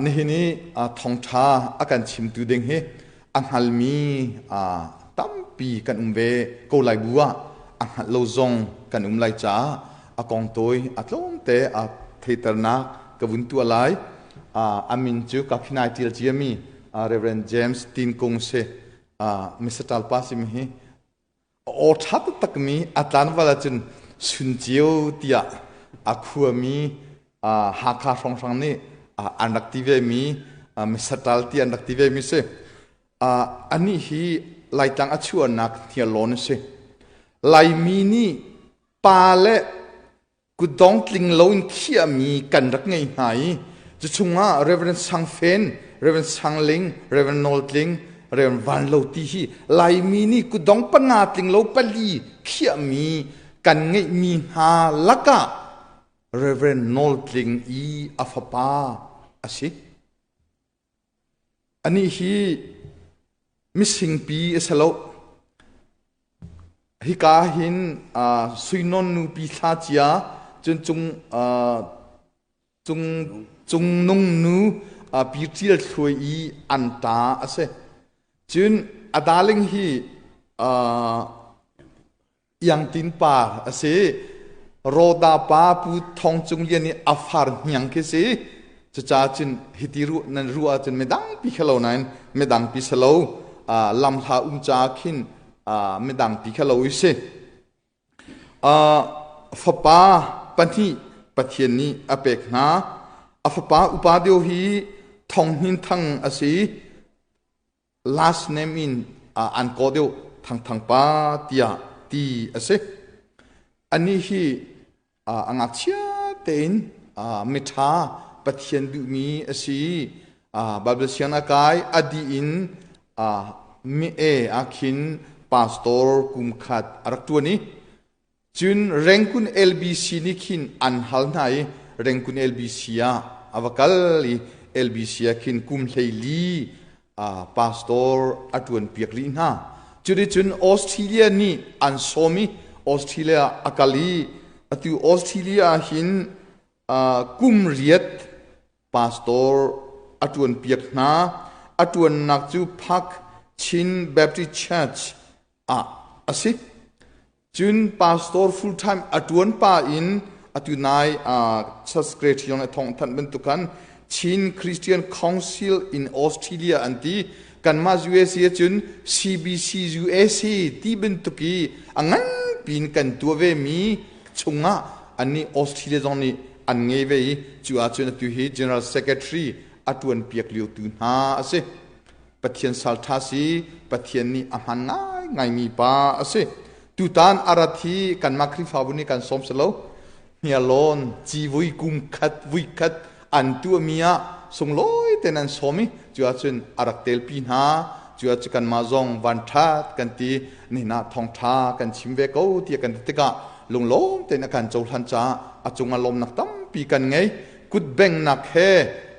Nihin i thawngṭha a kan chimtu ding hi a hngalmi tampi kan um ve ko lai bu ah a hngalh lo zong kan um lai caah a kong tawi a tlawmte a theiternak ka vun tuah lai. A min cu ka khinai ṭial ciami Reverend James Tin Kung si. Mr. Talpa simi hi Aw ṭha taktakmi a tlanval ahcun Sunceo tiah a khuami Hakha hrawnghrang nih an rak ti vemi misaṭal ti an rak ti vemi si. Anih hi Laitlang a chuahnak Hniarlawn a si. Laimi nih pa le kutdong tling loin khiahmi kan rak ngei hna i cu chungah Reverend Sang Fen, Reverend Sang Ling, Reverend Nawl Tling, Reverend Van Lo ti hi Laimi nih kutdong panga tling lo pali khiahmi kan ngeihmi hna lakah Reverend Nawl Tling i a fapa a si. Anih hi misingpi a si lo. Hika hin Suinawn nupi thla cia cun cung cung cungnung nu pi ṭial thluai i an ta a si. Cun a darling hi Iangtin par a si. Rawda pa Pu Thawng Cung Lian i a far hniang khi si. Cucaah cun hiti ruah nan ruah ahcun midang pi kha lo nain midang pi si lo. Lamhla um caah khin midang pi kha lo i si. Fapa pahnih Pathian nih a pek hna. A fapa upa deuh hi Thong Hnin Thang a si. Last name in an kaw deuh Thangthang pa tiah ti a si. Anih hi a ngakchia tein miṭha Pathian duhmi a si. Bible siang a kai a dih in mi e ah khin pastor kum khat a rak ṭuan i Cun Rangoon LBC nih khin an hal hna i Rangoon LBC ah a va kal i LBC ah khin kum 14 pastor a ṭuanpiak rih hna. Cuticun Australia nih an sawm i Australia a kal i atu Australia ah hin kum riat pastor a ṭuanpiak hna. A ṭuannak cu Park Chin Baptist Church ah a si. Cun pastor full time a ṭuan pa in atu nai church secretary zong nih thawng thanh bantuk khan Chin Christian Council in Australia an ti. Kanmah USA cun CBC USA ti bantuk i a nganpi in kan tuah ve mi chungah annih Australia zong nih an ngei ve i cu ahcun atu hi General Secretary a ṭuan piak lio tu hna a si. Pathian salṭha si, Pathian nih a hman ngaingaimi pa a si. Tutan a rat hi kanmah Khrihfabu nih kan sawm si lo. Hniarlawn civui kum khat vui khat an tuahmi ah sunglawi tein an sawm i cu ahcun a rak telpi hna. Cu ahcun kanmah zong vanṭhat kan ti, nihin ah thawngṭha kan chim ve ko tiah kan ti tikah lunglawm tein a kan cohlan caah a cungah lawmnak tampi kan ngei. Kut benghnak he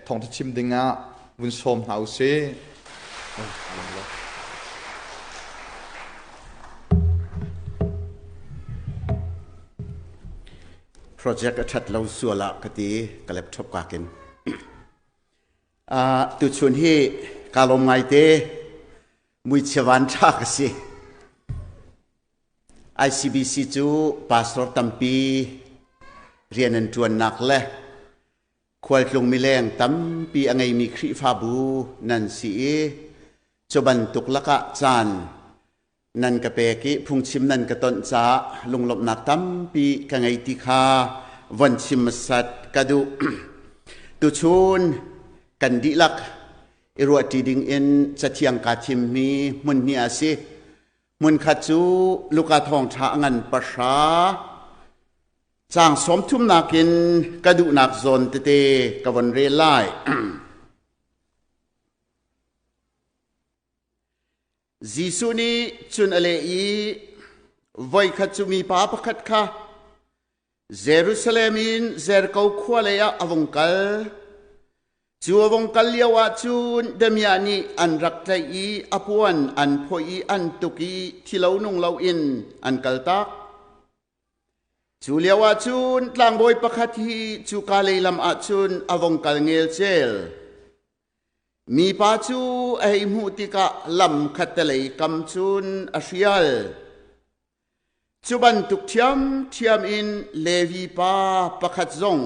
thawngṭha chim dingah vun sawm hna u sih. Project a ṭhat lo sual ah ka ti ka laptop ka kin. Tuchun hi ka lawm ngaite muichia van ṭha ka si. ICBC cu pastor tampi rian an ṭuannak le Khualtlung mileng tampi a ngeimi Khrihfabu nan si i cu bantuk lakah caan nan ka pek i phungchim nan ka tonh caah lunglawmhnak tampi ka ngei ti kha von chim hmasat ka duh. Tuchun kan dihlak i ruahṭi dingin Cathiang kaa thimmi hmun hnih a si. Hmunkhat cu Luka thawngṭha a ngan pahra caang 30 in ka duhnak zawn tete ka von rel lai. Jesuh nih cun a leh i voikhat cu mipa pakhat kha Jerusalem in Jericho khua lei ah a vung kal. Cu a vung kal lio ah cun damiah nih an rak tlaih i a puan an phawih i an tuk i thilo nung loin an kaltak. Cu lio ah cun tlangbawi pakhat hi cuka lei lam ah cun a vung kal ngelcel. Mipa cu a hei hmuh tikah lam khattelei kam cun a hrial. Cu bantuk ṭhiamṭhiam in Levi pa pakhat zong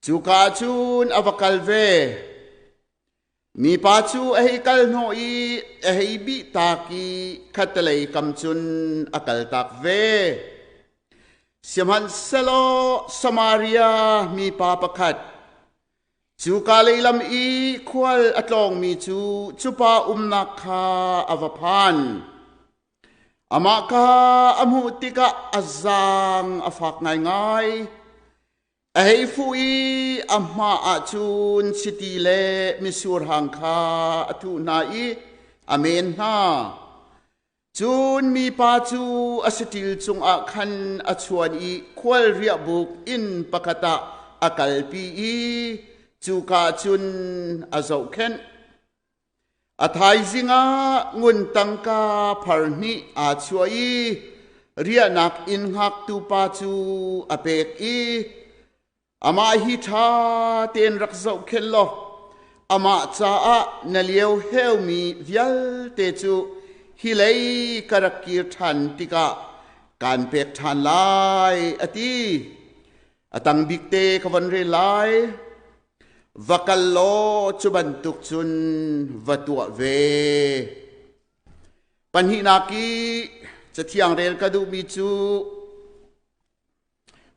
cuka ah cun a va kal ve. Mipa cu a hei kal hnawh i a hei bihtak i khattelei kam cun a kaltak ve. Sihmanhsehlaw Samaria mipa pakhat cuka lei lam i khual a tlawngmi cu cu pa umnak kha a va phan. Amah kha a hmuh tikah a zaang a fak ngaingai. A hei fuh i a hma ah cun chiti le mitsur hang kha a thuh hna i a men hna. Cun mipa cu a saṭil cungah khan a chuan i khual riahbuk inn pakhat ah a kalpi i cuka cun a zohkhenh. A thaizing ah ngun tangka phar hnih aa chuah i riahnak inn hngaktu pa cu a pek i amah hi ṭha tein rak zohkhenh law amah caah na lio heumi vialte cu hi lei ka rak kir ṭhan tikah kaan pek ṭhan lai, a ti. A tang bik te ka von rel lai. Va kal law cu bantuk cun va tuah ve. Pahnihnak i Cathiang rel ka duhmi cu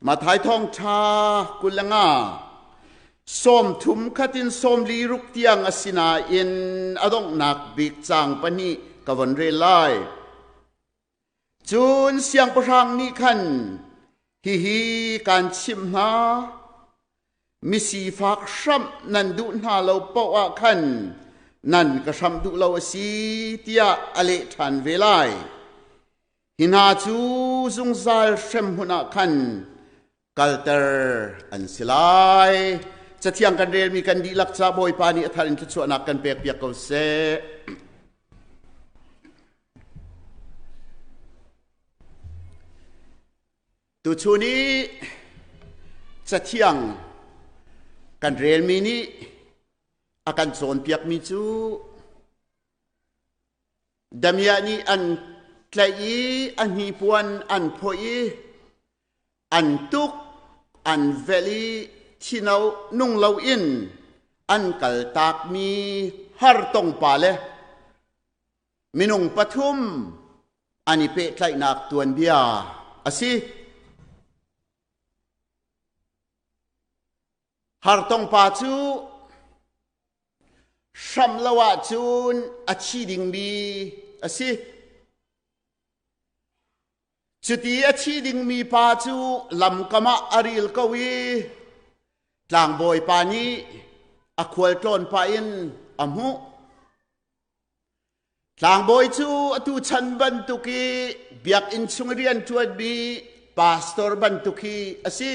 Matthai thawngṭha 25 30 khat in 46 tiang a si nain a donghnak bik caang pahnih ka von rel lai. Cun siangpahrang nih khan hihi kaan chimh hna, misifak hramh nan duh hna lo paoh ah khan nan ka hramh duh lo a si tiah a leh ṭhan ve lai. Hi hna cu zungzal hremhmun ah khan kalter an si lai. Cathiang kan relmi kan dihlak ca Bawipa nih a thar in thluachuahnak kan pekpiak ko seh. Tuchun i cathiang kan relmi nih a kan cawnpiakmi cu damiah nih an tlaih i a hnipuan an phawih i an tuk an velh i thino nung loin an kaltakmi hartong pa le minung pathum an i pehtlaihnak tuanbia a si. Hartong pa cu hram lo ahcun a thi dingmi a si. Cuti a thi dingmi pa cu lamkam ah a ril ko i tlangbawi pa nih a khualtlawn pah in a hmuh. Tlangbawi cu atu chan bantuk i biakinn chung rianṭuanmi pastor bantuk hi a si.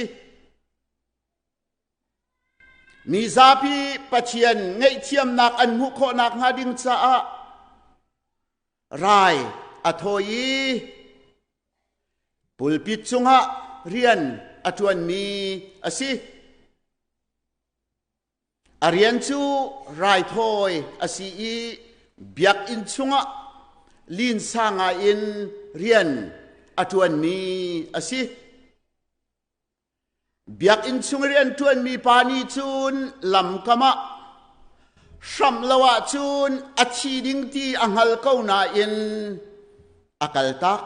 Mi zapi Pathian ngaihthiamnak an hmuh khawh nakhnga ding caah rai a thawi i pulpit cungah rian a ṭuanmi a si. A rian cu raithawi a si i biakinn chungah linsa ngaiin rian a ṭuanmi a si. Biakinn chung rian ṭuanmi pa nih cun lamkam ah hramh lo ahcun a thi ding ti a hngal ko nain a kaltak.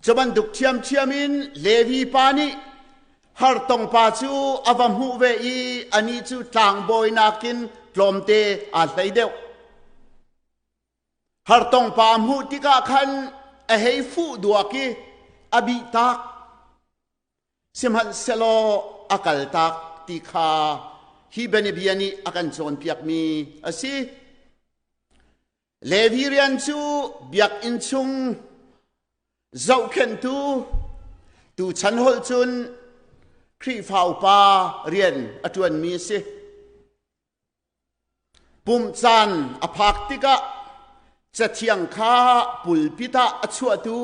Cu bantuk ṭhiamṭhiam in Levi pa nih hartong pa cu a va hmuh ve i anih cu tlangbawi nakin tlawmte aa hlei deuh. Hartong pa hmuh tikah khan a hei fuh duak i a bihtak. Sihmanhsehlaw a kaltak ti kha hi bianabia nih a kan cawnpiakmi a si. Levi rian cu biakinn chung zohkhenhtu tuchan holh cun Khrihfa upa rian a ṭuanmi a si. Pumh caan a phak tikah Cathiang kha pulpit ah a chuahtu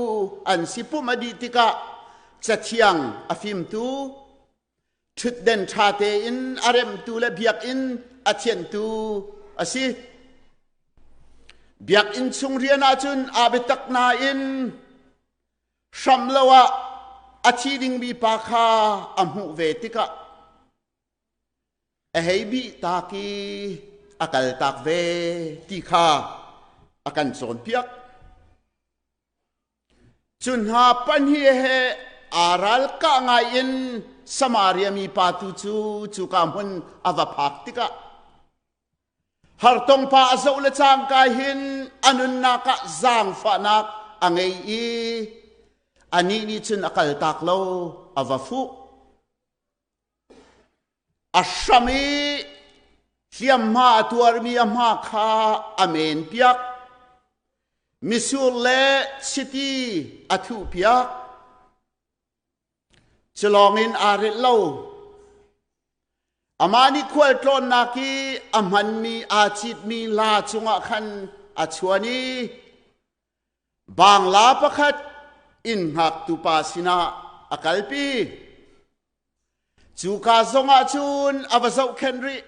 an si. Pumh a dih tikah Cathiang a fimtu. Ṭhutden ṭha tein a remtu le biakinn a thianhtu a si. Biakinn chung rian ahcun aa biatak nain hram lo ah a thi dingmi pa kha a hmuh ve tikah a hei bih tak i a kaltak ve ti kha a kan cawnpiak. Cu hna pahnih he aa ralkah ngai in Samaria mipa tu cu cuka hmun a va phak tikah hartong pa a zoh le cangka hin a nunnak ah zaangfahnak a ngei i anih nih cun a kaltak lo, a va fuh. A hram i hliamhma a tuarmi a hma kha a menpiak. Misur le chiti a thuhpiak. Cu lawngin aa rilh lo. Amah nih khualtlawnnak i a hmanmi aa citmi la cungah khan a chuan i bangla pakhat inn hngaktu pa sinah a kalpi. Cuka zongah cun a va zohkhenh rih.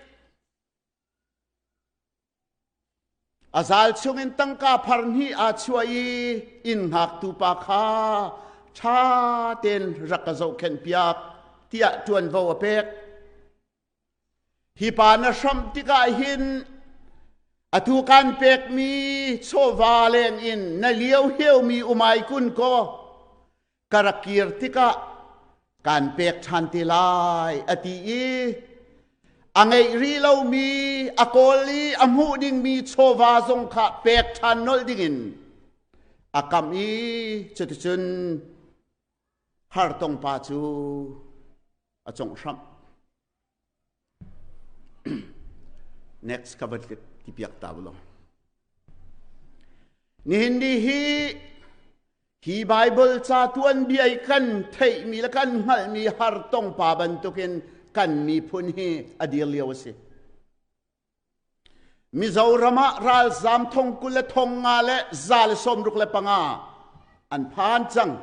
A zal chungin tangka phar hnih aa chuah i inn hngaktu pa kha ṭha tein rak ka zohkhenh piak tiah ṭuanvo a pek. Hi pa na hramh tikah hin atu kan pekmi chawva leng in na lio heumi umai kun kaw ka rak kir tikah kaan pek ṭhan te lai a ti i a ngeih rih lomi a kawl i a hmuh dingmi chawva zong kha pek ṭhan nolh dingin a kamh i cuticun hartong pa cu a conghhramh. Next ka va ti piak ta law. Nihin ni hi hi Bible ca tuanbia i kan theihmi le kan hngalhmi hartong pa bantukin kan miphun hi a dir lio a si. Mizoram ah ralzaam thong 20 le thong nga le 165 an phan cang.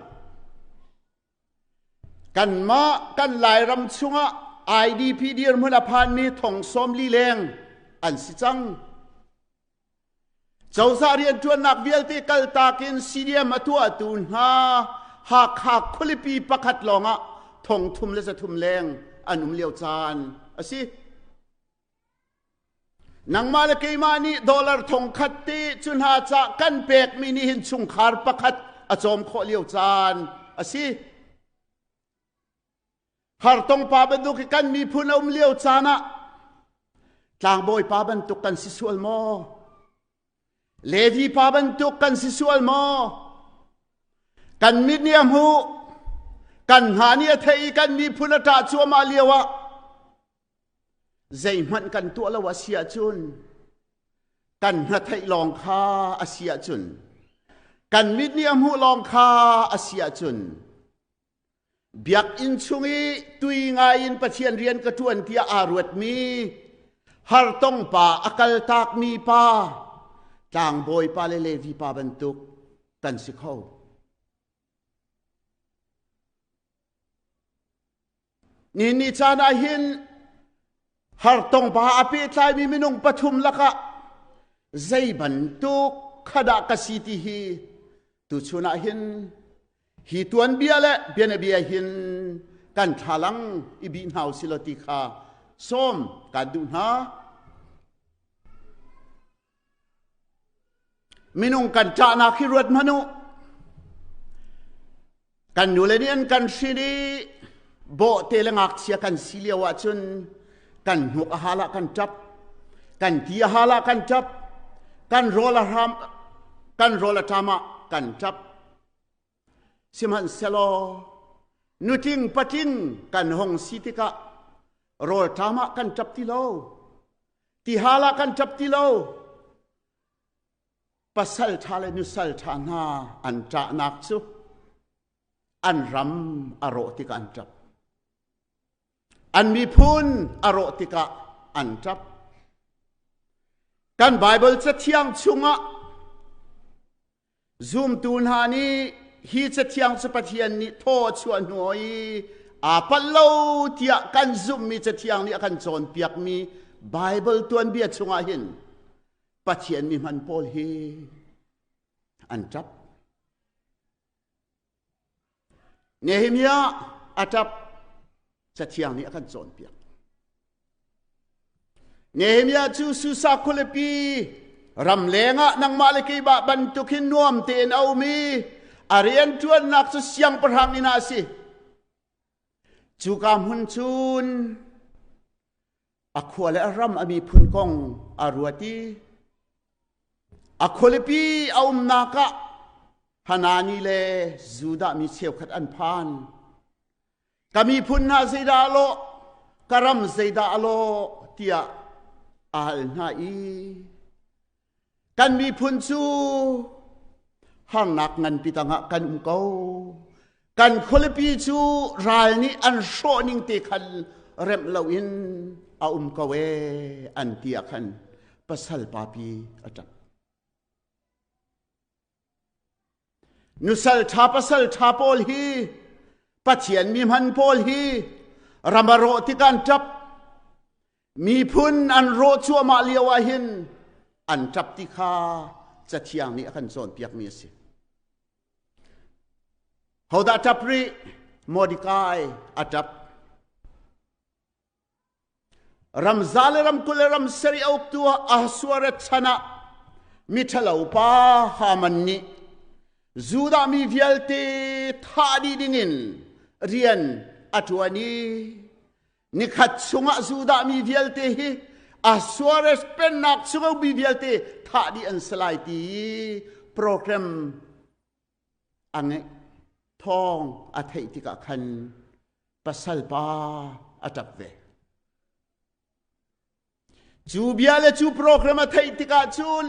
Kanmah kan Lairam chungah IDP dirhmun a phanmi thong 40 leng an si cang. Cozah rianṭuannak vialte kaltak in CDM a tuahtu hna Hakha khualipi pakhat lawngah thong thum le 300 leng an um lio caan a si. Nangmah le keimah nih dollar thong khat te cu hna ca kan pekmi nih hin chungkhar pakhat a cawm khawh lio caan a si. Hartong pa bantuk hi kan miphun a um lio caan ah tlangbawi pa bantuk kan si sual maw? Levi pa bantuk kan si sual maw? Kan mit nih a hmuh, kan hna nih a theih i kan miphun a ṭah cuahmah lio ah zeihmanh kan tuah lo a si ahcun kan hnatheih lawng kha a si ahcun kan mit nih a hmuh lawng kha a si ahcun biakinn chung i tui ngai in Pathian rian ka ṭuan tiah aa ruatmi hartong pa a kaltakmi pa tlangbawi pa le Levi pa bantuk kan si kho. Ni ni caan ah hin hartong pa a pehtlaimi minung pathum lakah zei bantuk khadah ka si ti hi tuchun ah hin hi tuanbia le bianabia hin kan thlalang i bih hna usih law ti kha sawm kan duh hna. Minung kan ṭahnak hi ruat hmanh u. Kan nule nih an kan hrin i bawhte le ngakchia kan si lio ahcun kan hnuk a hal ah kan ṭap, kan ti a hal ah kan ṭap, kan rawl a hram, kan rawl a ṭam ah kan ṭap. Sihmanhsehlaw nutling patling kan hong si tikah rawlṭam ah kan ṭap ti lo. Tihal ah kan ṭap ti lo. Pasal ṭha le nusal ṭha hna an ṭahnak cu an ram a rawh tikah an ṭap. An miphun a rawh tikah an ṭap. Kan Baibal Cathiang chungah Zumtu hna nih hi cathiang cu Pathian nih thaw a chuah hnu i Aa palh lo tiah kan zumhmi Cathiang nih a kan cawnpiakmi Baibal tuanbia chungah hin Pathian mi hman pawl hi an ṭap. Nehemiah a ṭap Cathiang nih a kan cawnpiak. Nehemiah cu Susa khualipi ramleng ah nangmah le keimah bantuk hin nuam tein a um i a rianṭuannak cu siangpahrang inn ah a si. Cuka hmun cun a khua le a ram a miphun kong a ruat i a khualipi a umnak ah Hanani le Judah mi cheukhat an phan. Ka miphun hna zeidah a lawh, ka ram zeidah a lawh tiah a hal hna i kan miphun cu harnak nganpi tangah kan um ko. Kan khualipi cu ral nih an hrawh ning te khan remh loin a um ko ee an ti ah khan pasal papi a ṭap. Nusal ṭha pasal ṭha pawl hi Pathian mi hman pawl hi ram a rawh tik an ṭap. Miphun an rawh cuahmah lio ah hin an ṭap ti kha Cathiang nih a kan cawnpiakmi a si. Hodah ṭap rih? Mordecai a ṭap. Ramza le ramkulh le ram sarih a uktu Ahasuerus chan ah miṭhalo pa Haman nih Judah mi vialte thah dih dingin rian a ṭuan i nikhat chungah Judah mi vialte hi Ahasuerus pennak chung mi vialte thah dih an si lai ti program a ngeih thawng a theih tikah khan pasal pa a ṭap ve. Cu bia le cu program a theih tikah cun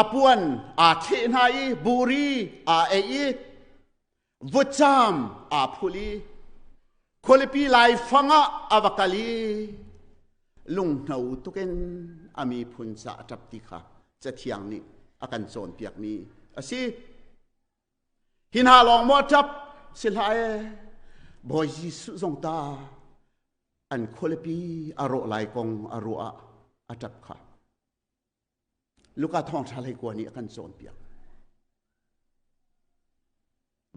a puan aa thleh hna i buri aa ei i vutcaam aa phul i khualipi laifang ah a va kal i lunghno tukin a miphun ca a ṭap ti kha Cathiang nih a kan cawnpiakmi a si. Hi hna lawng maw ṭap si hlah ee, Bawi Jesuh zong ta an khualipi a rawh lai kong a ruah ah a ṭap kha. Luka thawngṭha hlei kua nih a kan cawnpiak.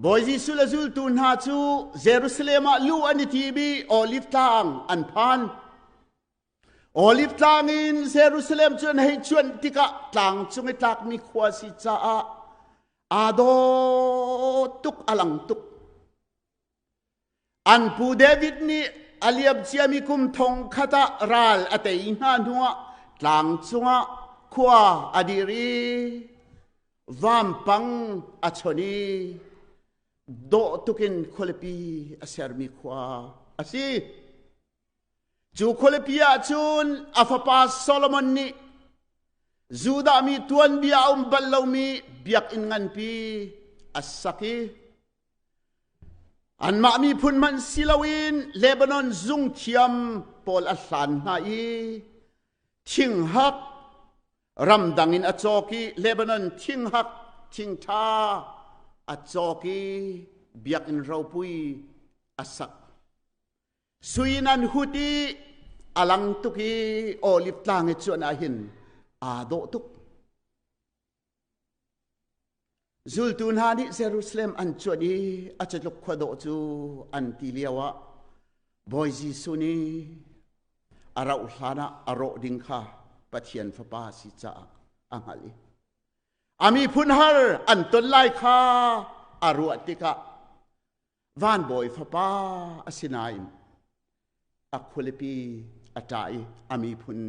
Bawi Jesuh le zultu hna cu Jerusalem ah luh an i tim i Oliv tlang an phan. Oliv tlang in Jerusalem cu an hei cuanh tikah tlang cung i tlakmi khua si caah aa dawh tuk a lang tuk. An pu David nih a liam ciami kum thong khat ah ral a tei hna hnuah tlang cungah khua a dir i vampang a chon i dawh tukin khualipi a sermi khua a si. Cu khualipi ah cun a fapa Solomon nih Judah mi tuanbia a um bal lomi biakinn nganpi a sak i anmah miphun hmanh si loin Lebanon zungthiam pawl a hlan hna i thinghak ramdang in a cawk i Lebanon thinghak thingṭha a cawk i biakinn ropui a sak. Sui in an hut i a lang tuk i oliv tlang i cuan ah hin aa dawh tuk. Zultu hna nih Jerusalem an cuanh i a catluk khua dawh cu an ti lioah Bawi Jesuh nih a rauh hlan ah a rawh ding kha Pathian Fapa si caah a hngalh i a miphun har an ton lai kha a ruah tikah Vanbawi fapa a si nain a khualipi a ṭah i a miphun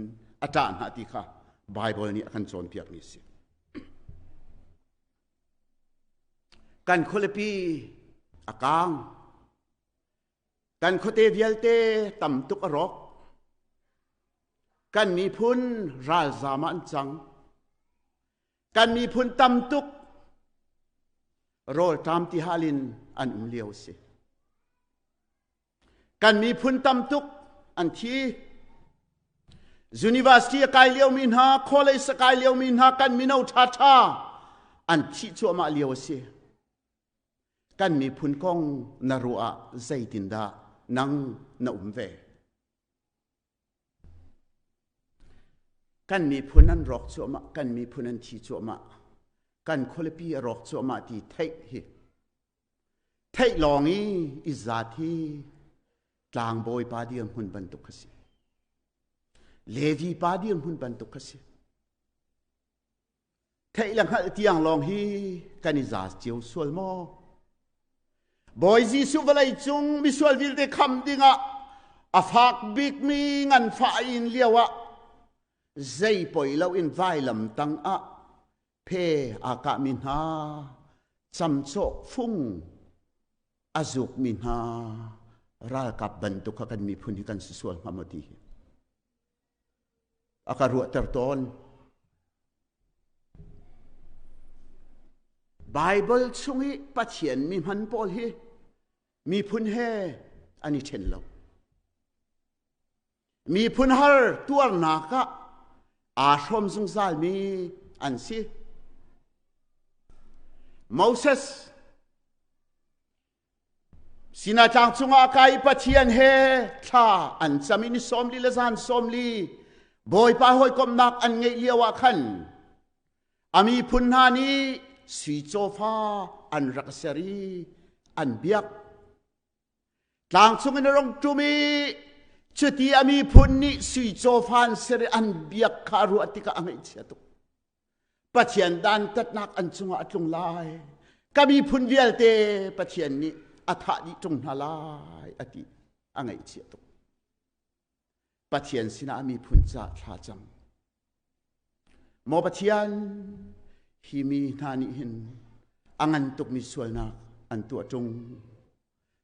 a ṭah hna ti kha Baibal nih a kan cawnpiakmi a si. Kan khualipi a kaang. Kan khuate vialte tam tuk a rawk. Kan miphun ralzaam ah an cang. Kan miphun tam tuk rawlṭam tihal in an um lio a si. Kan miphun tam tuk an thi. University a kai liomi hna, college a kai liomi hna, kan mino ṭhaṭha an thih cuahmah lio a si. Kan miphun kong na ruah ah zeitindah nang na um ve? Kan miphun an rawk cuahmah, kan miphun an thi cuahmah, kan khualipi a rawk cuahmah ti theih hi theih lawng i i zat hi tlangbawi pa dirhmun bantuk kha si. Levi pa dirhmun bantuk kha si. Theih le hngalh tiang lawng hi kan i za cio sual maw? Bawi Jesuh vawlei cung misual vialte kham dingah a fak bikmi nganfah a in lio ah zei poi lo in vailam tang ah phe aa kahmi hna camcawh fung a zukmi hna ralkap bantuk kha kan miphun hi kan si sual hnga maw ti hi a ka ruahter tawn. Baibal chung i Pathian mi hman pawl hi miphun he an i ṭhen lo. Miphun har tuarnak ah aa hrawm zungzalmi an si. Moses Sinai tlang cungah kai Pathian he thla an cam i ni 40 le zan 40 Bawipa hawikomhnak an ngeih lio ah khan a miphun hna nih sui cawfa an rak ser i an biak. Tlang chung in a rung ṭum i cuti a miphun nih sui cawfa an ser i an biak kha a ruah tikah a ngaihchia tuk. Pathian dantatnak an cungah a tlung lai. Ka miphun vialte Pathian nih a thah dih ṭung hna lai a ti. A ngaihchia tuk. Pathian sinah a miphun caah thla cam. Maw Pathian, hi mi hna nih hin a ngan tukmi sualnak an tuah ṭung.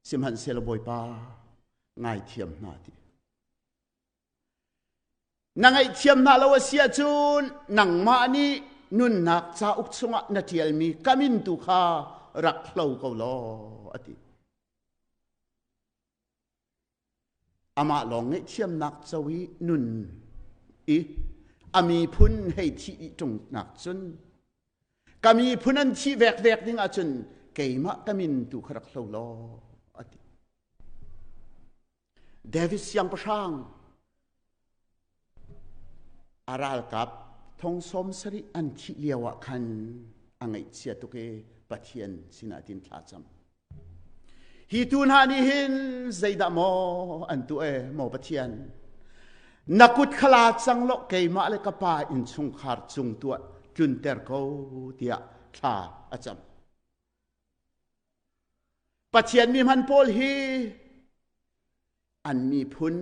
Sihmanhsehlaw Bawipa, ngaithiam hna ti. Na ngaihthiam hna lo a si ahcun nangmah nih nunnak cauk chungah na ṭialmi ka min tu kha rak hlo ko law a ti. Amah lawng ngaihthiamnak co i nun i a miphun hei thih dih ṭungnak cun ka miphun an thih vekvek ding ahcun keimah ka min tu kha rak hlo law a ti. David siangpahrang a ralkap thong 70 an thih lio ah khan a ngaihchia tuk i Pathian sinah tin thla cam. Hi tu hna nih hin zeidah maw an tuah e maw Pathian na kut khala cang lo keimah le ka pa innchungkhar cung tuah tlunter ko tiah thla a cam. Pathian mi hman pawl hi an miphun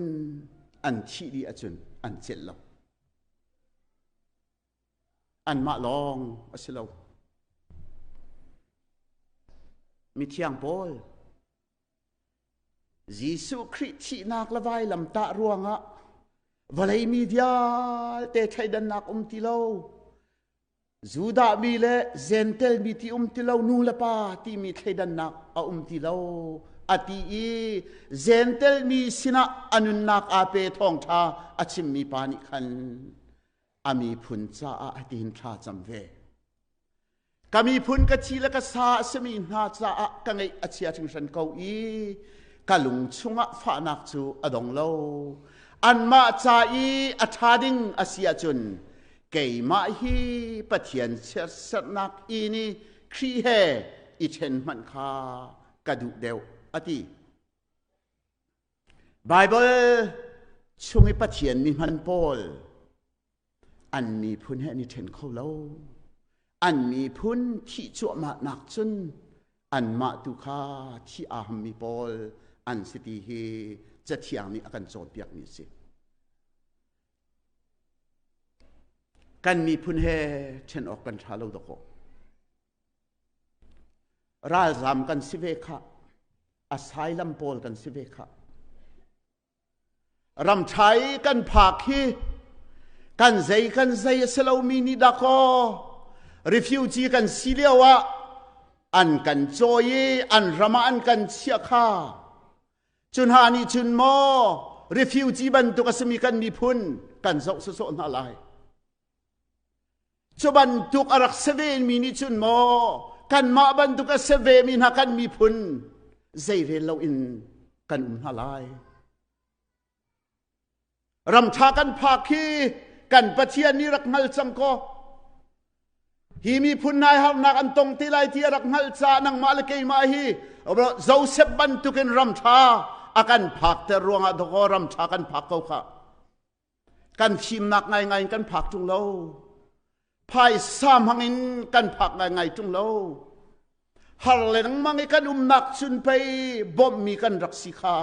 an thih dih ahcun an celh lo. Anmah lawng a si lo. Mithiang pawl Jesuh Khrih thihnak le vailamtah ruangah vawlei mi vialte thleidannak um ti lo. Judah mi le Gentel mi ti um ti lo, nu le pa timi thleidannak a um ti lo a ti i Gentel mi sinah a nunnak aa pe thawngṭha a chimmi pa nih khan a miphun caah hitihin thla cam ve. Ka miphun ka thi le ka sa a simi hna caah ka ngeih a chia hringhran ko i ka lung chungah fahnak cu a dong lo. Anmah ca i a ṭha ding a si ahcun keimah hi Pathian chiatserhnak inn i Khrih he i ṭhen hmanh kha ka duh deuh a ti. Baibal chung i Pathian mi hman pawl an miphun he an i ṭhen kho lo. An miphun thih cuahmahnak cun anmah tu kha thih aa hammi pawl an si ti hi Cathiang nih a kan cawnpiakmi a si. Kan miphun he ṭhen awk kan ṭha lo dawkaw. Ralzam kan si ve khah. Asylum pawl kan si ve khah. Ramṭha i kan phak hi kan zei kan zei a si lomi nih dakaw refugee kan si lio ah an kan cawi i an ram ah an kan chiah kha Cu hna nih cun maw refugee bantuk a simi kan miphun kan zoh sawsawh hna lai. Cu bantuk a rak si ve mi nih cun maw Kanmah bantuk a si vemi hna kan miphun zeirel loin kan um hna lai. Ramṭha kan phak hi kan Pathian nih rak hngal cang kaw hi miphun nai harnak an tong te lai ti a rak hngalh caah nangmah le keimah hi Joseph bantukin ramṭha a kan phakter ruangah dawkaw ramṭha kan phak ko kha. Kan fimnak ngaingai in kan phak ṭung lo. Phaisa hmang in kan phak ngaingai ṭung lo. Har lengmang i kan umnak cun pei bawmhmi kan rak si kha.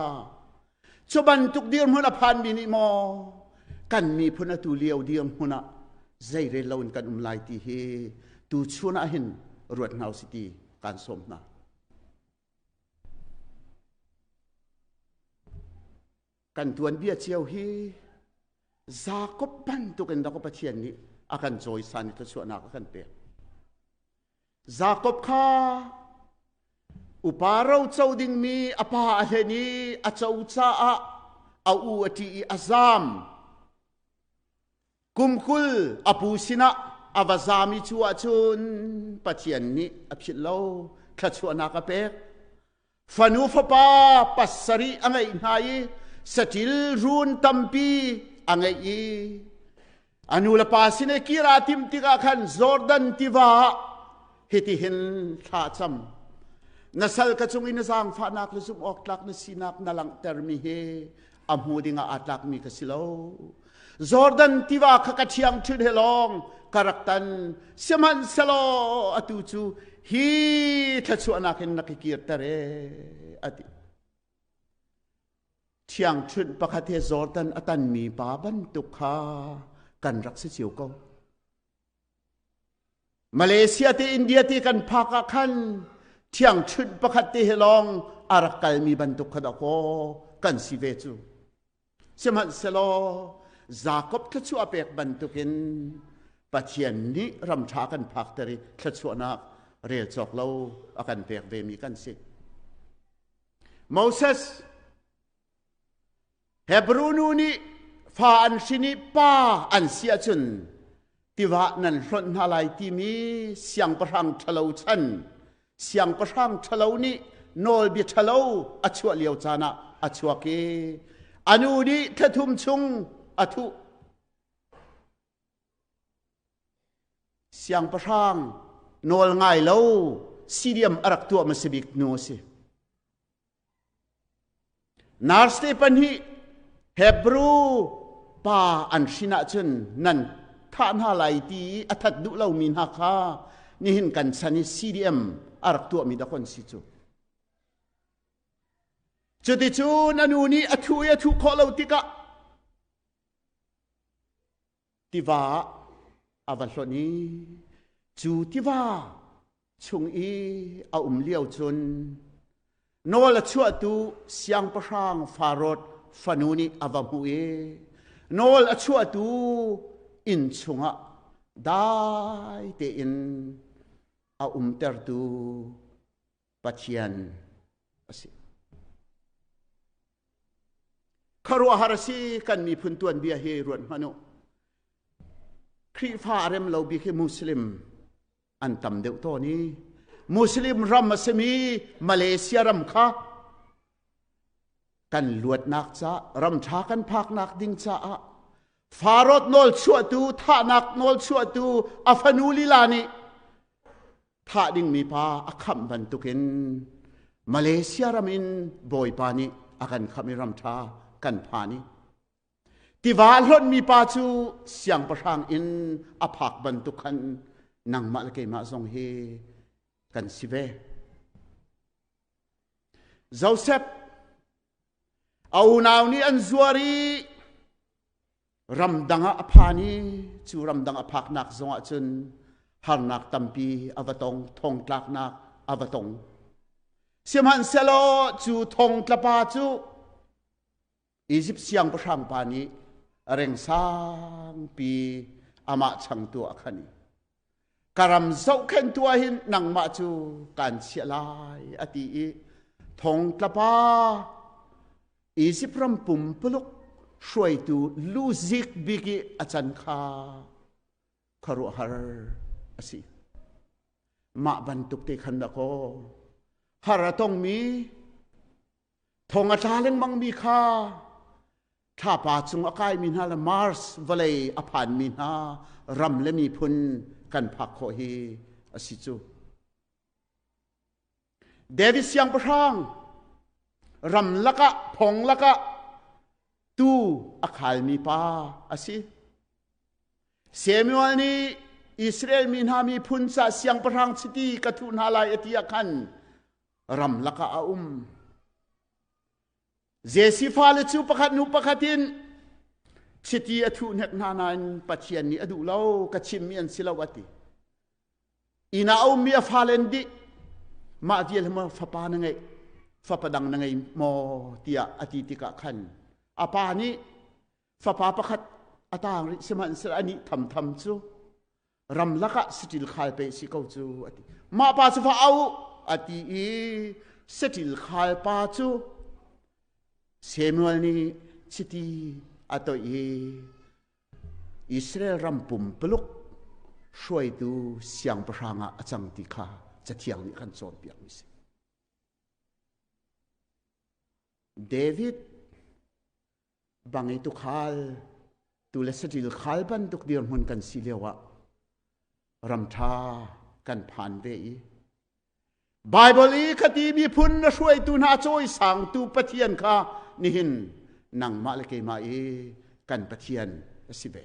Cu bantuk dirhmun a phanmi nih maw kan miphun atu lio dirhmun ah zeirel loin kan um lai ti hi tu chun ah hin ruat hna usih ti kaan sawm hna. Kan tuanbia cio hi Jakob bantukin dah Pathian nih a kan cawisan i thluachuahnak a kan pek. Jakob kha upa ro co dingmi a pa a hlen i a co caah a u a ṭih i a zaam. Kum 20 a pu sinah a va zaam i cu ahcun Pathian nih a philh lo, thluachuahnak a pek. Fanu fapa pasarih a ngeih hna i saṭil run tampi a ngeih i a nu le pa sin i kir aa timh tikah khan Jordan tiva ah hitihin thla a cam. Na sal ka cung i na zaangfahnak le zumh awk tlak na sinak na langhtermi hi a hmu dingah aa tlakmi ka si lo. Jordan tiva kha ka ṭhiangṭhunh he lawng ka rak tan. Sihmanhsehlaw atu cu hi thluachuahnak in na ka kirter ee, a ti. Ṭhiangṭhunh pakhat he Jordan a tanmi pa bantuk kha kan rak si cio ko. Malaysia te India te kan phak ah khan ṭhiangṭhunh pakhat te he lawng a rak kalmi bantuk kha dakaw kan si ve cu. Sihmanhsehlaw Jakob thluachuah pek bantukin Pathian nih ramṭha kan phakter i thluachuahnak rel cawk lo a kan pek vemi kan si. Moses Hebru nu nih fa an hrin i pa an si ahcun tiva nan hlonh hna lai timi siangpahrang ṭhalo chan siangpahrang ṭhalo nih nawlbia ṭhalo a chuah lio caan ah a chuak i a nu nih thlathum chung a thuh. Siangpahrang nawl ngai lo sidiam a rak tuah hmasa bik nu a si. Nurse te pahnih Hebrew pa an hrin ahcun nan thah hna lai ti i a that duh lomi hna kha nihin kan chan i CDM a rak tuahmi dah kon si cu. Cuticun a nu nih a thu i a thuh khawh lo tikah tiva ah a va hlonh i cu tiva chung i a um lio cun nawl a chuahtu siangpahrang Farod fanu nih a va hmuh i nawl a chuahtu inn chungah dai tein a umtertu Pathian a si. Khuaruahhar a si kan miphun tuanbia hi ruat hmanh u. Khrihfa a rem lo bik hi Muslim an tam deuh tawn i Muslim ram a simi Malaysia ram kha kan luatnak ca ram ṭha kan phaknak ding caah Farot nawl chuahtu thahnak nawl chuahtu a fanu lila nih thah dingmi pa a khamh bantukin Malaysia ram in Bawipa nih a kan khamh i ram ṭha kan phan i tiva hlonhmi pa cu siangpahrang in a phak bantuk khan nangmah le keimah zong hi kan si ve. Joseph a unau nih an zuar i ramdang ah a phan i cu ramdang a phaknak zongah cun harnak tampi a va tong thongtlaknak a va tong sihmanhsehlaw cu thongtlapa cu Izipt siangpahrang pa nih reng sangpi amah changtu a khan i ka ram zohkhenhtu ah hin nangmah cu kaan chiah lai a ti i thongtlapa Izipt ram pumpuluk hruaitu luzik bik i a can kha khuaruahhar a si. Mah bantuk te khan dah kaw har a tongmi thong a tla lengmangmi kha thlapa cung a kaimi hna le Mars vawlei a phanmi hna ram le miphun kan phak khawh hi a si cu. David siangpahrang ram lakah phong lakah tu a khalmi pa a si. Samuel nih Israel mi hna miphun ca siangpahrang chiti ka thuh hna lai a ti ah khan ram lakah a um. Jesse fale cu pakhat hnu pakhat in chiti a thuh hnek hna nain Pathian nih a duh lo ka chimmi an si lo a ti. Inn ah a ummi a fale an dih. Mah vial hi maw fapa na ngeih, fapa dang na ngei maw tiah a ti tikah khan a pa nih fapa pakhat a taang rih sihmanhsehlaw anih thamtham cu ramlak ah saṭil khal pe si ko cu a ti. Mah pa cu va au a ti i saṭil khal pa cu Samuel nih chiti a toih i Israel ram pumpuluk hruaitu siangpahrang ah a cang ti kha Cathiang nih kan cawnpiakmi si. David bang i tukhal tu le saṭil khal bantuk dirhmun kan si lio ah ramṭha kan phan ve i Baibal i khati miphun na hruaitu hna cawisangtu Pathian kha nihin nangmah le keimah i kan Pathian a si ve.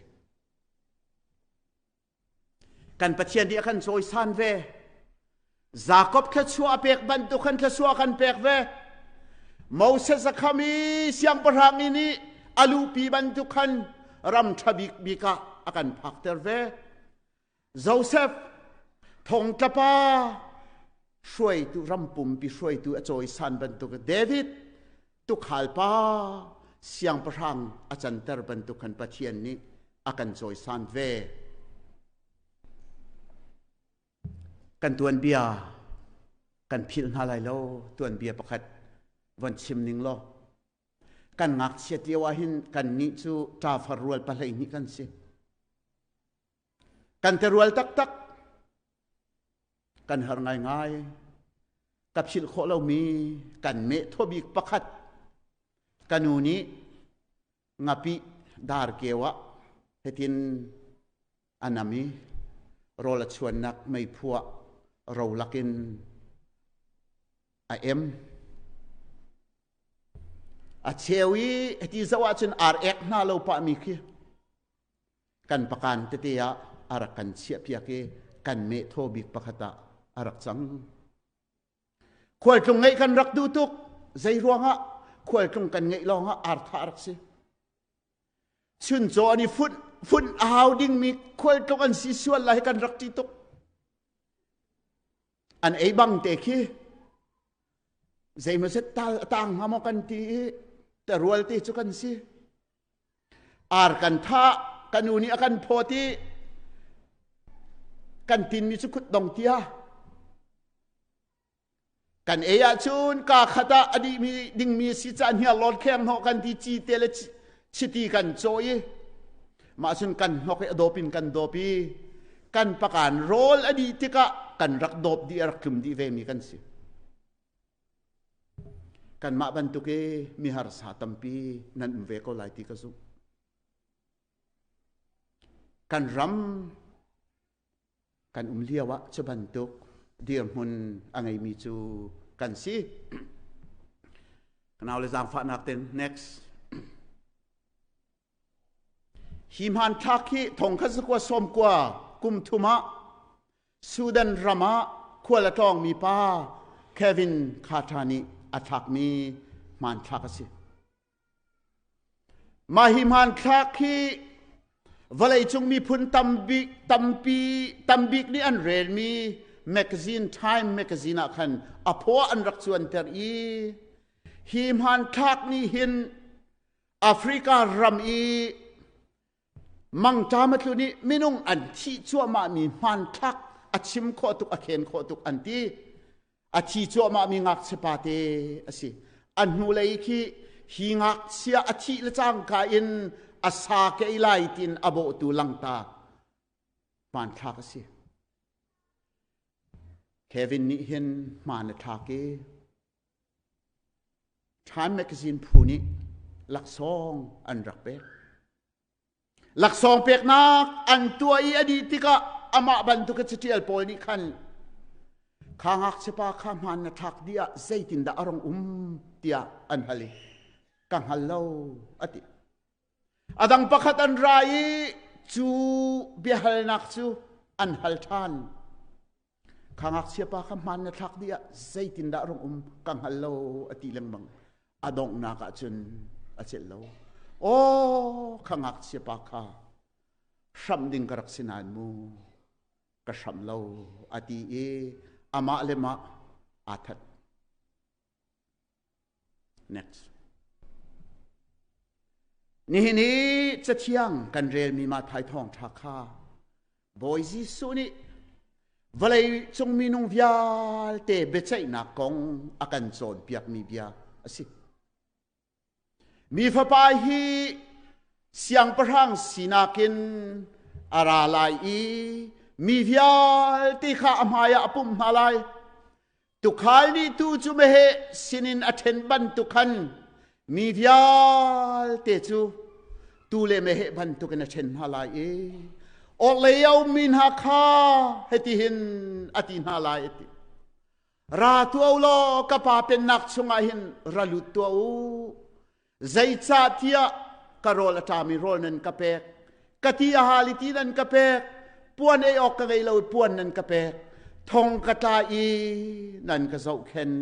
Kan Pathian nih a kan cawisan ve. Jakob thluachuah a pek bantuk khan thluachuah kan pek ve. Moses a kham i siangpahrang i nih a luhpi bantuk khan ram ṭha bikbik ah a kan phakter ve. Joseph thongtlapa hruaitu ram pumpi hruaitu a cawisan bantuk David tukhal pa siangpahrang a canter bantuk khan Pathian nih a kan cawisan ve. Kan tuanbia kan philh hna lai lo tuanbia pakhat von chim ning law kan ngakchiat lio ah hin kan nih cu ṭafar rual pahlei hnih kan si. Kan terual taktak. Kan har ngaingai. Ka philh khawh lomi kan meh thawbik pakhat ka nu nih ngapih darkeu ah hitin a nam i rawl a chuannak meiphu ah ro lakin a em. A cheu i hiti zoh ahcun ar ek hna lo pahmi khi kan pakan tete ah a rak kan chiahpiak i kan meh thaw bik pakhat ah a rak cang. Khualtlung ngeih kan rak duh tuk. Zei ruangah khualtlung kan ngeih lawngah artha a rak si. Chuncaw an i funh funh a hau dingmi khualtlung an si sual lai kan rak ṭi tuk. An ei bang te khi zeimaw zet tal a tang hnga maw kan ti i terual te cu kan si. Ar kan thah, ka nu nih a kan phawt i kan tinmi cu khut dong tia. Kan ei ahcun kaa khat ah a dihmi dingmi si ca hniarlawn kheng hnawh kan ti ci te le chiti kan cawh i mah cun kan hnok i a dawp in kan dawp i kan pakan rawl a dih tikah kan rak dawp dih a rak tlum dih vemi kan si. Kanmah bantuk i mi harsa tampi nan um ve ko lai ti ka zumh. Kan ram kan um lio ah cu bantuk dirhmun a ngeimi cu kan si. Ka nau le zaangfahnak ten next. Hi hmanthlak hi thongkhat zakua sawmkua kum thum ah Sudan ram ah khual a tlawngmi pa Kevin Carter nih a thlakmi hmanthlak a si. Mah hi hmanthlak hi vawleicung miphun tambik tampi tambik nih an relmi magazine Time magazine ah khan a phaw an rak cuanter i hi hmanthlak nih hin Africa ram i mangṭam a tlun i minung an thih cuahmahmi hmanthlak a chim khawh tuk a khen khawh tuk an ti. A thi cuahmahmi ngakchia pate a si. A hnulei khi hi ngakchia a thih le cangka in a sa kei lai tiin a bawhtu langta hmanthlak a si. Kevin nih hin hmaan a thlak i Time Magazine phu nih laksawng an rak pek. Laksawng peknak an tuah i a dih tikah amah bantuk a catial pawl nih khan kha ngakchiapa kha hmaan na thlak dih ah zeitindah a rong um tiah an hal i ka hngal lo a ti. A dang pakhat an ra i cu biahalnak cu an hal ṭhan. Kha ngakchiapa kha hmaan na thlak dih ah zeitindah rung um ka hngal lo a ti lengmang. A donghnak ah cun a celh lo. Aw, kha ngakchiapa kha hramh ding ka rak si nain mu ka hramh lo a ti i amah le mah aa that. Next. Nihin i cathiang kan relmi Matthai thawngṭha kha Bawi Jesuh nih vawlei cung minung vialte biaceihnak kong a kan cawnpiakmi bia a si. Mi fapa hi siangpahrang sinak in a ra lai i mi vialte kha a hmaiah a pumh hna lai. Tukhal nih tuu cu meheh sinin a ṭhen bantuk khan mi vialte cu tuu le meheh bantukin a ṭhen hna lai i orhlei a ummi hna kha hitihin a ti hna lai a ti. Ra tuah u law ka pa pennak chungah hin ra lut tuah u. Zeicahtiah ka rawl a ṭami rawl nan ka pek, ka ti a hal i ti nan ka pek, puan ei awk ka ngei lo i puan nan ka pek, thong ka tla i nan ka zohkhen,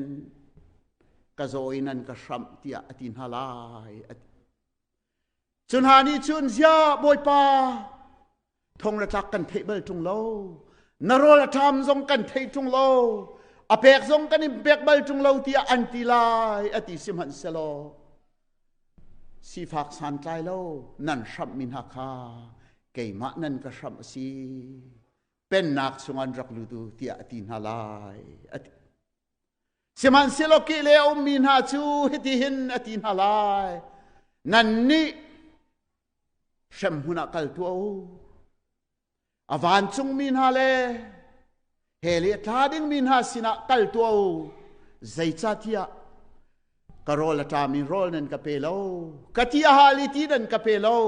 ka zaw i nan ka hramh tiah a ti hna lai. A ti. Cu hna nih cun ziah Bawipa thong le tlak kan theih bal ṭung lo na rawl a ṭam zong kan thei ṭung lo a pek zong kan in pek bal ṭung lo tiah an ti lai a ti sihmanhsehlaw sifak santlai lo nan hramhmi hna kha keimah nan ka hramh a si pennak chung an rak lut u tiah a ti hna lai a ti Sihmanhsehlaw kehlei a ummi hna cu hitihin a ti hna lai, Nannih hremhmun ah kal tuah u. A vancungmi hna le hell i a tla dingmi hna sinah kal tuah u. Zeicahtiah ka rawl a ṭami rawl nan ka pe lo, ka ti a hal i ti nan ka pe lo,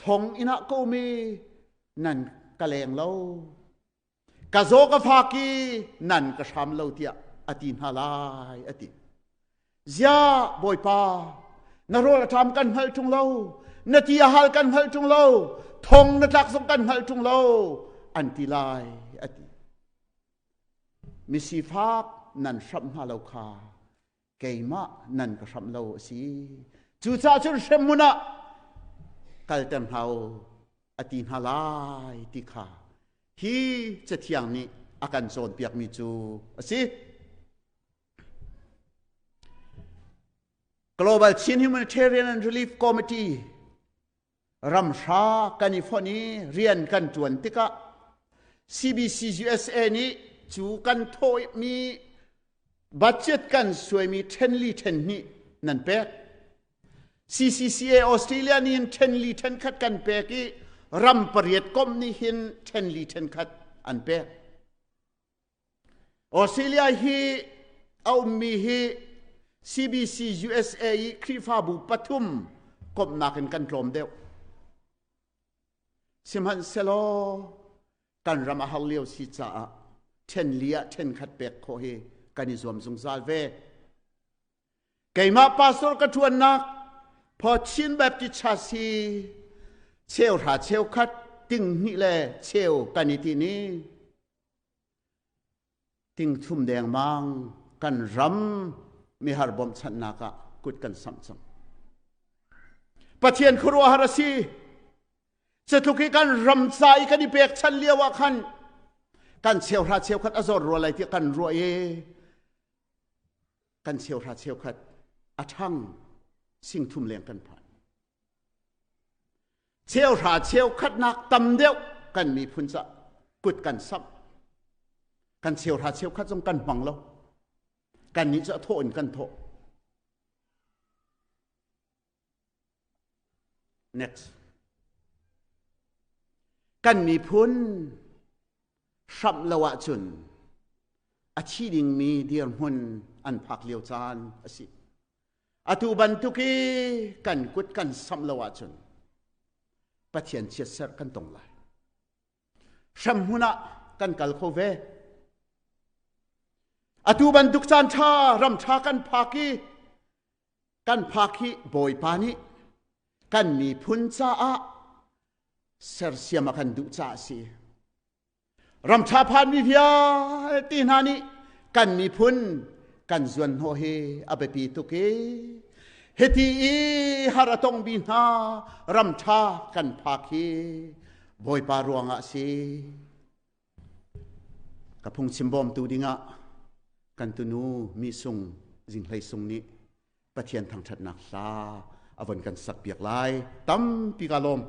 thong inn ah ka um i nan ka leng lo. Ka zaw ka fak i nan ka hram lo tiah a ti hna lai a ti. Ziah Bawipa, na rawl a ṭam kan hngalh ṭung lo, na ti a hal kan hngalh ṭung lo, thong na tlak zong kan hngalh ṭung lo, an ti lai a ti. Misifak nan hramh hna lo kha keimah nan ka hramh lo a si. Cucaah cun hremhmun ah kalter hna u a ti hna lai ti kha hi cathiang nih a kan cawnpiakmi cu a si. Global Chin Humanitarian and Relief Committee ramhra kan i fonh i rian kan ṭuan tikah CBC USA nih cu kan thawhmi budget kan suaimi ṭhenli ṭhenhnih nan pek. CCCA Australia nih hin ṭhenli ṭhenkhat kan pek i ram pariat komh nih hin ṭhenli ṭhenkhat an pek. Australia hi a ummi hi CBC USA i Khrihfabu pathum komhnak in kan tlawm deuh. Sihmanhsehlaw kan ram a har lio si caah ṭhenli ah ṭhenkhat pek khawh hi kan i zuam zungzal ve. Keimah pastor ka ṭuannak Chin Baptist Church hi cheuhra cheukhat ting hnih le cheu kan i ti ni. Tingthum dengmang kan ram mihar bawmhchanhnak ah kut kan samh cang. Pathian khuaruahhar a si. Cutluk i kan ram ca i kan i pekchanh lio ah khan kan cheuhra cheukhat a zor rua lai tiah kan ruah i kan cheuhra cheukhat a ṭhang singthum leng kan phan. Cheuhra cheukhatnak tam deuh kan miphun ca kut kan samh. Kan cheuhra cheukhat zong kan hmang lo. Kan nih cu a thawh in kan thawh. Next. Kan miphun hramh lo ahcun. A thi dingmi dirhmun an phak lio caan a si. Atu bantuk i kan kut kan samh lo ahcun Pathian chiatserh kan tong lai. Hremhmun ah kan kal kho ve. Atu bantuk caan ṭha ram ṭha kan phak i kan phak hi Bawipa nih kan miphun caah sersiam a kan duh caah a si. Ramṭha phanmi vialte hna nih kan miphun kan zuanhnawh hi a biapi tuk i hiti i har a tongmi hna ramṭha kan phak hi Bawipa ruangah a si. Ka phungchim bawmtu dingah kan tunu mi sung Zinghlei Sung nih Pathian thangṭhatnak hla a von kan sakpiak lai. Tampi ka lawm.